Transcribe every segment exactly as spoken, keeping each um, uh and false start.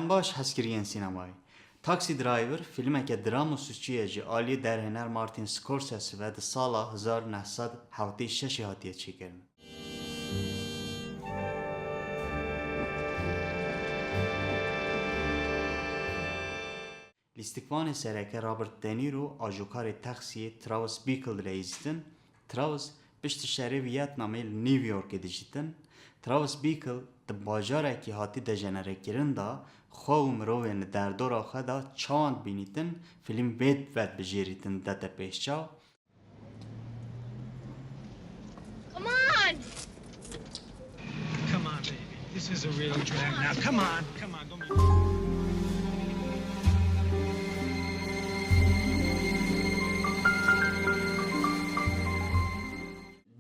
Baş hezkiriyên sînemayê. Taxi Driver fîlmeke drama sûcî ye ji aliyê derhêner Martin Scorsese ve di sala hezar neh sed hevtê şeşê hatiye çêkirin. Lîstikvanê sereke Robert De Niro ajokarê taksiyê Travis Bickle dileyîzîtin. Travis piştî şerê Vietnamê li New Yorkê dijîtin. Travis Bickle di bajarekî hatî dejenerekirin de xwe û mirovên li derdora xwe de çawan dibînîtin, fîlm vê vedbijêrîtin dete pêşçav. Come on! Come on, baby. This is a real drag now. Come on, come on, don't be.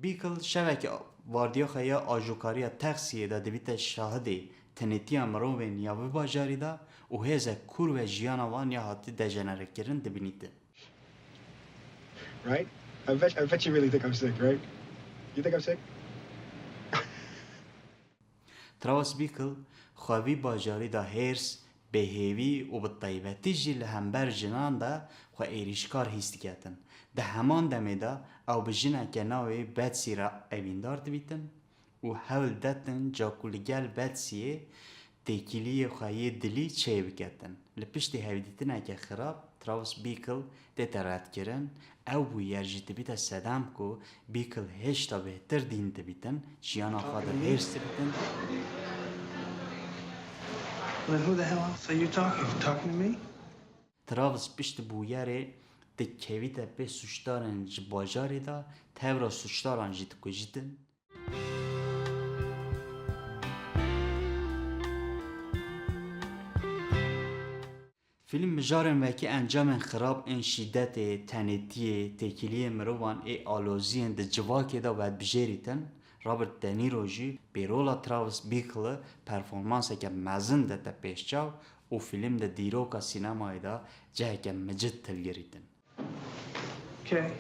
Bickle şeveke vardiya xwe ya ajokariya taksiyê de dibîte şahidê tenêtiya mirovên ya vî bajarî de û hêzek kûr ve jiyana wan ya hatî dejenerekirin dibînîtin. Right? I bet, I bet you really think I'm sick, right? You think I'm sick? Travis Bickle xwe vî bajarî de hêrs, bêhêvî û bi taybetî jî li hember jinan de xwe êrîşkar hîs diketin. Di heman demê de ew bi jineke navê Betsy re evîndar dibîtin û hewl detin ca ku li gel Betsyê têkiliyê xwe yê dilî çêbiketin. Li piştî hevdîtineke xirab Travis Bickle tête redkirin. Ew bûyer jî dibîte sedem ku Bickle hêşta bêhtir dîn dibîtin, jiyana xwe de hêrs dibîtin. Then who the hell else are you talking? You talking to me? Travis piştî bûyerê dikevîte pê sûcdarên ji bajarê de, tevra sûcdaran jî dikujîtin. Fîlm mijarên wekî encamên xirab ên şîdetê, tenêtiyê, têkiliyê mirovan ê aloziyên di civakê de vedbijêrîtin. Robert De Niro jî bi rola Travis Bickle performanseke mezin dete pêşçav û fîlm di dîroka sînemayê de ciheke micid hilgirîtin. Okay.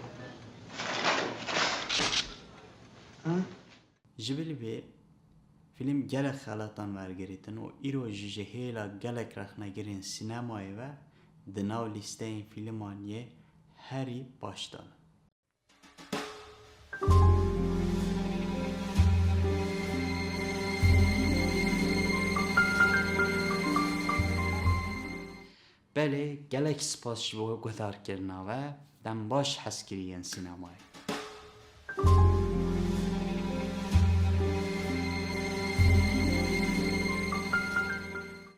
Huh? Ji bilî vê fîlm gelek xelatan wergirîtin û îro jî ji hêla gelek rexnegirên sînemayê ve di nav lîsteyên fîlman yê herî baş de ne. Belê, gelek spas ji bo guhdarkirina we. Dem baş hezkiriyên sînemayê.